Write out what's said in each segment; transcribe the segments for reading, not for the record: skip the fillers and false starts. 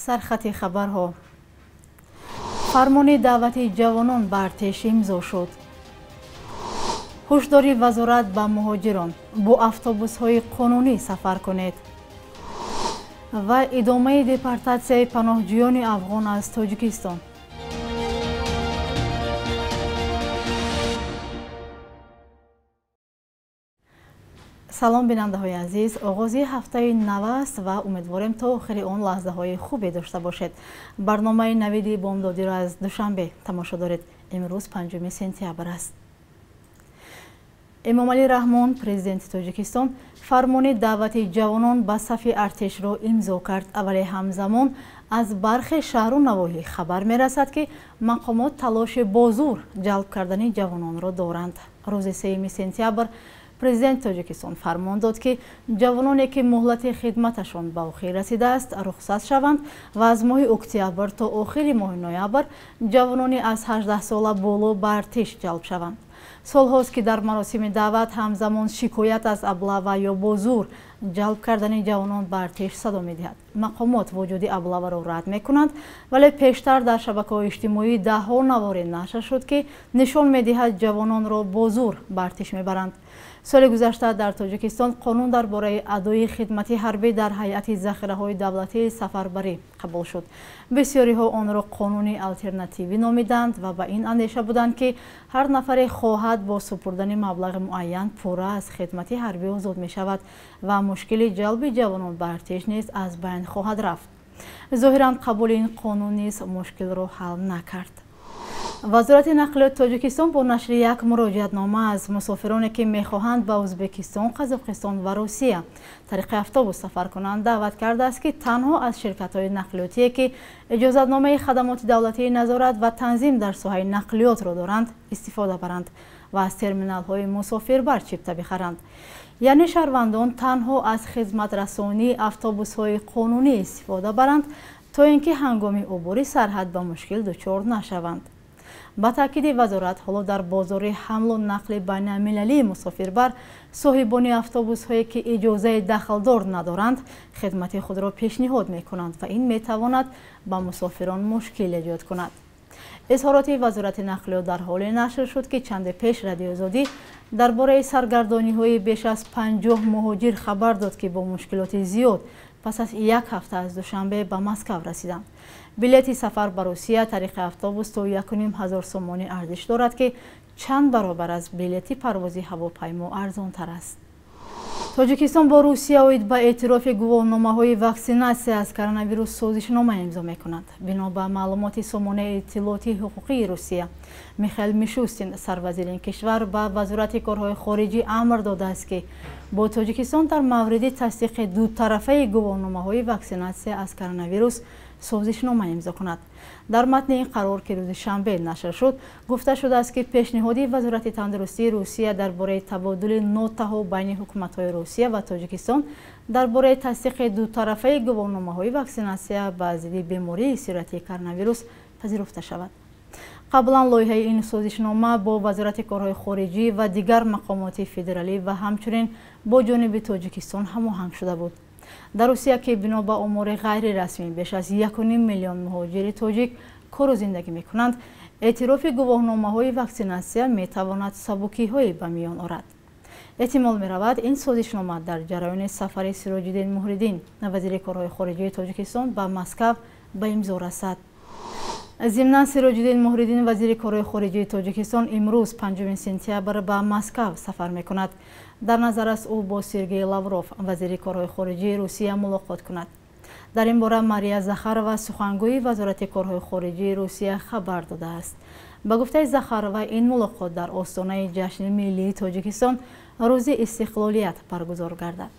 Сархати хабарҳо. Фармони даъвати ҷавонон ба артеш имзо шуд. Ҳушдори вазорат ба муҳоҷирон: бо автобусҳои қонунӣ сафар кунед. Ва идомаи депортатсияи паноҳҷӯёни афғон аз Тоҷикистон. Салом, бинандаҳои азиз. Оғози ҳафтаи нав аст ва умедворем то охири он лаҳзаҳои хубе дошта бошед. Барномаи навиди бомдодиро аз Душанбе тамошо доред. Имрӯз 5 сентябр аст. Эмомалӣ Раҳмон, президенти Тоҷикистон, фармони даъвати ҷавонон ба сафи артешро имзо кард. Вале ҳамзамон аз бархе шаҳру навоҳӣ хабар мерасад, ки мақомот талоши бозур ҷалб кардани ҷавононро доранд. Рӯзи 3 сентябр президенти Тоҷикистон фармон дод, ки ҷавононе, ки муҳлати хидматашон ба охир расидааст, рухсат шаванд ва аз моҳи октябр то охири моҳи ноябр ҷавонони аз 18 сола боло ба артиш ҷалб шаванд. Солҳост, ки дар маросими даъват ҳамзамон шикоят аз аблава ё бо зур ҷалб кардани ҷавонон ба артиш садо медиҳад. Мақомот вуҷуди аблаваро рад мекунанд, вале пештар дар шабакаҳои иҷтимоӣ даҳҳо наворе нашр шуд, ки нишон медиҳад ҷавононро бо зур ба артиш мебаранд. Соли гузашта дар Тоҷикистон қонун дар бораи адои хидмати ҳарбӣ дар ҳайати захираҳои давлатии сафарбарӣ қабул шуд. Бисёриҳо онро қонуни алтернативӣ номиданд ва ба ин андеша буданд, ки ҳар нафаре хоҳад бо супурдани маблағи муайян пурра аз хидмати ҳарбӣ озод мешавад ва мушкили ҷалби ҷавонон ба артиш низ аз байн хоҳад рафт. Зоҳиран қабули ин қонун низ мушкилро ҳал накард. Вазорати нақлиёти Тоҷикистон бо нашри як муроҷиатнома аз мусофироне, ки мехоҳанд ба Ӯзбекистон, Қазоқистон ва Русия тариқи автобус сафар кунанд, даъват кардааст, ки танҳо аз ширкатҳои нақлиётие, ки иҷозатномаи хадамоти давлатии назорат ва танзим дар соҳаи нақлиётро доранд, истифода баранд ва аз терминалҳои мусофирбар чипта бихаранд. Яъне шаҳрвандон танҳо аз хизматрасонии автобусҳои қонунӣ истифода баранд, то ин ки ҳангоми убури сарҳад ба мушкил дучор нашаванд. Ба таъкиди вазорат, ҳоло дар бозори ҳамлу нақли байналмилалии мусофирбар соҳибони автобусҳое, ки иҷозаи дахлдор надоранд, хидмати худро пешниҳод мекунанд ва ин метавонад ба мусофирон мушкил эҷод кунад. Изҳороти вазорати нақлиёт дар ҳоле нашр шуд, ки чанде пеш Радиои Озодӣ дар бораи саргардониҳои беш аз 50 муҳоҷир хабар дод, ки бо мушкилоти зиёд пас аз як ҳафта аз Душанбе ба Москав расиданд. Билети сафар ба Русия тариқи автобус то 1500 сомонӣ арзиш дорад, ки чанд баробар аз билети парвози ҳавопаймо арзонтар аст. Тоҷикистон бо Русия оид ба эътирофи гувоҳномаҳои ваксинатсия аз коронавирус созишнома имзо мекунад. Бино ба маълумоти сомонаи иттилоотии ҳуқуқии Русия, Михаил Мишустин, сарвазири ин кишвар, ба вазорати корҳои хориҷӣ амр додааст, ки бо Тоҷикистон дар мавриди тасдиқи дутарафаи гувоҳномаҳои ваксинатсия аз коронавирус созишнома имзо кунад. Дар матни ин қарор, ки рӯзи шанбе нашр шуд, гуфта шудааст, ки пешниҳоди вазорати тандурустии Русия дар бораи табодули нотаҳо байни ҳукуматҳои Русия ва Тоҷикистон дар бораи тасдиқи дутарафаи гувоҳномаҳои ваксинатсия ба зидди бемории сироятии коронавирус пазируфта шавад. Қаблан лоиҳаи ин созишнома бо вазорати корҳои хориҷӣ ва дигар мақомоти федералӣ ва ҳамчунин бо ҷониби Тоҷикистон ҳамоҳанг шуда буд. Дар Русия, ки бино ба омори ғайрирасмӣ беш аз 1,5 миллион муҳоҷири тоҷик кору зиндагӣ мекунанд, эътирофи гувоҳномаҳои ваксинатсия метавонад сабукиҳое ба миён орад. Эҳтимол меравад, ин созишнома дар ҷараёни сафари Сироҷиддин Муҳриддин, вазири корҳои хориҷии Тоҷикистон, ба Москав ба имзо расад. Зимнан Сироҷиддин Муҳриддин, вазири корҳои хориҷии Тоҷикистон, имрӯз 5 сентябр ба Москав сафар мекунад. Дар назар аст, ӯ бо Сергей Лавров, вазири корҳои хориҷии Русия, мулоқот кунад. Дар ин бора Мария Захарова, сухангӯи вазорати корҳои хориҷии Русия, хабар додааст. Ба гуфтаи Захарова, ин мулоқот дар остонаи ҷашни миллии Тоҷикистон, рӯзи истиқлолият, баргузор гардад.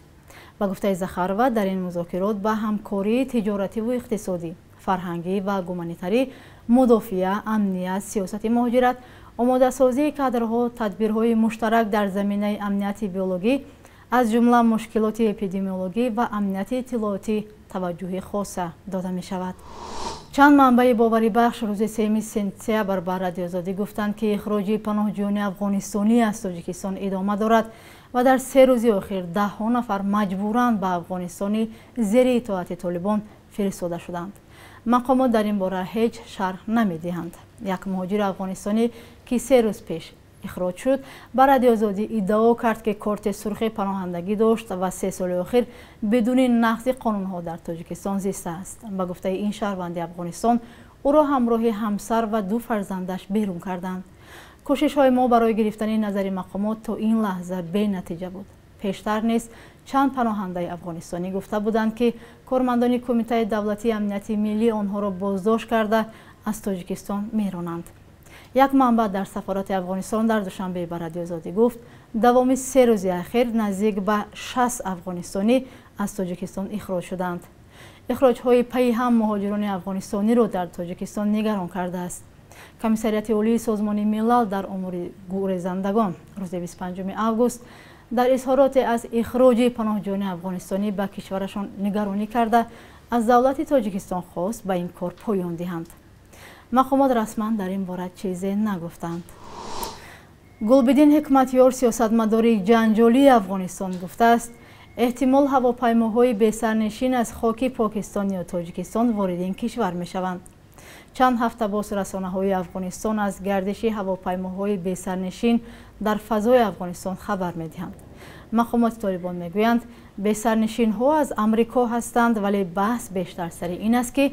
Ба гуфтаи Захарова, дар ин музокирот ба ҳамкории тиҷоративу иқтисодӣ, фарҳангӣ ва гуманитарӣ, мудофиа, амният, сиёсати муҳоҷират, омодасозии кадрҳо, тадбирҳои муштарак дар заминаи амнияти биологӣ, аз ҷумла мушкилоти эпидемиологӣ ва амнияти иттилоотӣ таваҷҷӯҳи хоса дода мешавад. Чанд манбаи боварибахш рӯзи 3 сентябр ба Радиои Озодӣ гуфтанд, ки ихроҷи паноҳҷӯёни афғонистонӣ аз Тоҷикистон идома дорад ва дар 3 рӯзи охир даҳҳо нафар маҷбуран ба Афғонистони зери итоати Толибон фиристода шуданд. Мақомот дар ин бора ҳеҷ шарҳ намедиҳанд. Як муҳоҷири афғонистонӣ, ки 3 рӯз пеш ихроҷ шуд, ба Радиои Озодӣ иддао кард, ки корти сурхи паноҳандагӣ дошт ва 3 соли охир бидуни нақзи қонунҳо дар Тоҷикистон зистааст. Ба гуфтаи ин шаҳрванди Афғонистон, ӯро ҳамроҳи ҳамсар ва 2 фарзандаш берун карданд. Кӯшишҳои мо барои гирифтани назари мақомот то ин лаҳза бенатиҷа буд. Пештар низ чанд паноҳандаи афғонистонӣ гуфта буданд, ки кормандони Кумитаи давлатии амнияти миллӣ онҳоро боздошт карда аз Тоҷикистон меронанд. Як манбаъ дар сафорати Афғонистон дар Душанбе ба Радиои Озодӣ гуфт, давоми 3 рӯзи ахир наздик ба 60 афғонистонӣ аз Тоҷикистон ихроҷ шуданд. Ихроҷҳои пайи ҳам муҳоҷирони афғонистониро дар Тоҷикистон нигарон кардааст. Комиссариати Олии Созмони Милал дар умури гурезандагон рӯзи 25 август дар изҳороте аз ихроҷи паноҳҷӯёни афғонистонӣ ба кишварашон нигаронӣ карда, аз давлати Тоҷикистон хост ба ин кор поён диҳанд. Мақомот расман дар ин бора чизе нагуфтанд. Гулбиддин Ҳикматёр, сиёсатмадори ҷанҷолии Афғонистон, гуфтааст, эҳтимол ҳавопаймоҳои бесарнишин аз хоки Покистон ё Тоҷикистон вориди ин кишвар мешаванд. Чанд ҳафта боз расонаҳои Афғонистон аз гардиши ҳавопаймоҳои бесарнишин дар фазои Афғонистон хабар медиҳанд. Мақомоти Толибон мегӯянд, бесарнишинҳо аз Амрико ҳастанд, вале баҳс бештар сари ин аст, ки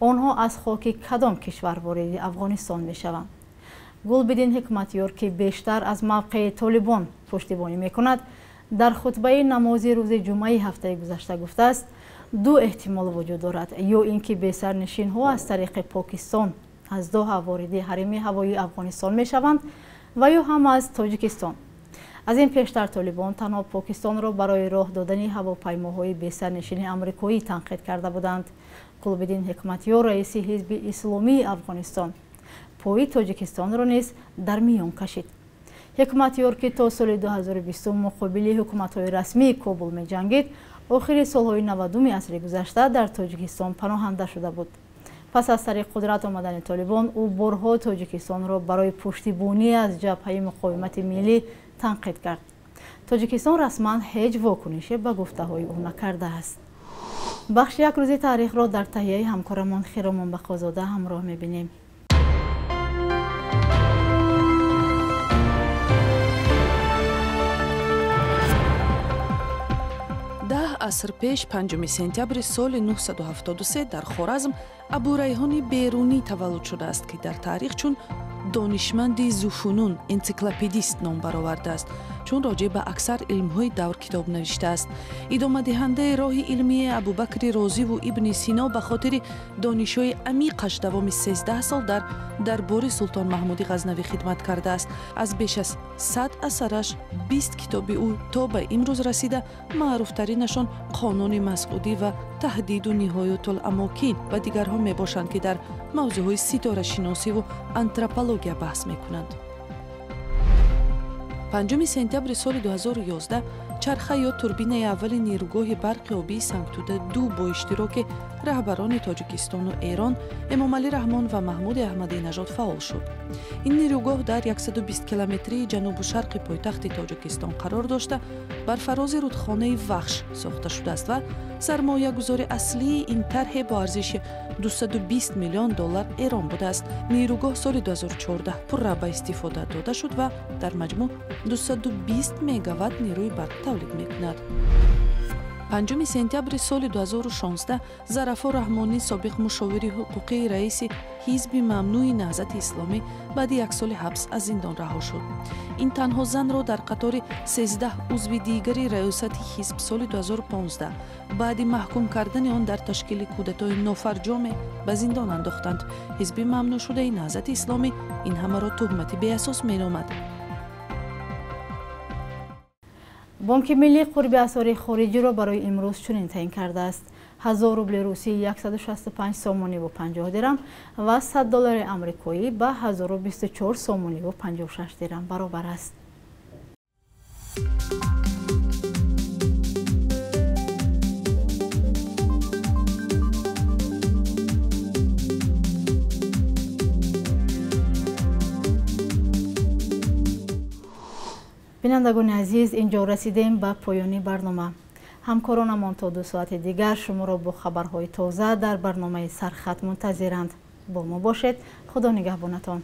онҳо аз хоки кадом кишвар вориди Афғонистон мешаванд. Гулбиддин Ҳикматёр, ки бештар аз мавқеи Толибон пуштибонӣ мекунад, дар хутбаи намози рӯзи ҷумъаи ҳафтаи гузашта гуфтааст, ду эҳтимол вуҷуд дорад: ё ин ки бесарнишинҳо аз тариқи Покистон аз Доҳа вориди ҳарими ҳавоии Афғонистон мешаванд ва ё ҳам аз Тоҷикистон. Аз ин пештар Толибон танҳо Покистонро барои роҳ додани ҳавопаймоҳои бесарнишини амрикоӣ танқид карда буданд. Гулбиддин Ҳикматёр, раиси Ҳизби Исломии Афғонистон, пои Тоҷикистонро низ дар миён кашид. Ҳикматёр, ки то соли 2020 муқобили ҳукуматҳои расмии Кобул меҷангид, охири солҳои 90-уми асри гузашта дар Тоҷикистон паноҳанда шуда буд. Пас аз сари қудрат омадани Толибон, ӯ борҳо Тоҷикистонро барои пуштибонӣ аз ҷабҳаи муқовимати миллӣ танқид кард. Тоҷикистон расман ҳеҷ вокунише ба гуфтаҳои ӯ накардааст. Бахши як рӯзи таърихро дар таҳияи ҳамкорамон Хиромон Бақозода ҳамроҳ мебинем. Аср пеш 5 сентябри соли 973 дар Хоразм Абурайҳони Берунӣ таваллуд шудааст, ки дар таърих чун донишманди зуфунун, энсиклопедист ном баровардааст, чун роҷеъ ба аксар илмҳои давр китоб навиштааст. Идомадиҳандаи роҳи илмии Абубакри Розиву Ибни Сино ба хотири донишҳои амиқаш давоми 13 сол дар дарбори Султон Маҳмуди Ғазнавӣ хидмат кардааст. Аз беш аз 100 асараш 20 китоби ӯ то ба имрӯз расида, маъруфтаринашон Қонуни Масъудӣ ва Таҳдиду ниҳоятул амокин ва дигарҳо мебошанд, ки дар мавзӯъҳои ситорашиносиву антропология баҳс мекунанд. 5 сентябри соли 2011 чарха ё турбинаи аввали нерӯгоҳи барқи обии Сангтуда 2 бо иштироки раҳбарони Тоҷикистону Эрон Эмомалӣ Раҳмон ва Маҳмуди Аҳмадинажод фаъол шуд. Ин нерӯгоҳ дар 120 километрии ҷанубу шарқи пойтахти Тоҷикистон қарор дошта, бар фарози рудхонаи Вахш сохта шудааст ва сармоягузори аслии ин тарҳе бо арзиши 220 миллион доллар Эрон будааст. Нерӯгоҳ соли 2014 пурра ба истифода дода шуд ва дар маҷмӯъ 220 мегаватт нерӯи барқ тавлид мекунад. 5 сентябри соли 2016 Зарафо Раҳмонӣ, собиқ мушовири ҳуқуқии раиси ҳизби мамнӯи Наҳзати Исломӣ, баъди як соли ҳабс аз зиндон раҳо шуд. Ин танҳо занро дар қатори 13 узви дигари раёсати ҳизб соли 2015 баъди маҳкум кардани он дар ташкили кудатои нофарҷоме ба зиндон андохтанд. Ҳизби мамнӯъшудаи Наҳзати Исломӣ ин ҳамаро туҳмати беасос меномад. Бонки миллӣ қурби асъори хориҷиро барои имрӯз чунин таъин кардааст: 1000 рубли русӣ 165 сомониву 50 дирам ва 100 доллари амрикоӣ ба 1024 сомониву 56 дирам баробар аст. Бинандагони азиз, инҷо расидем ба поёни барнома. Ҳамкоронамон то 2 соати дигар шуморо бо хабарҳои тоза дар барномаи Сархат мунтазиранд. Бо мо бошед. Худо нигаҳбонатон.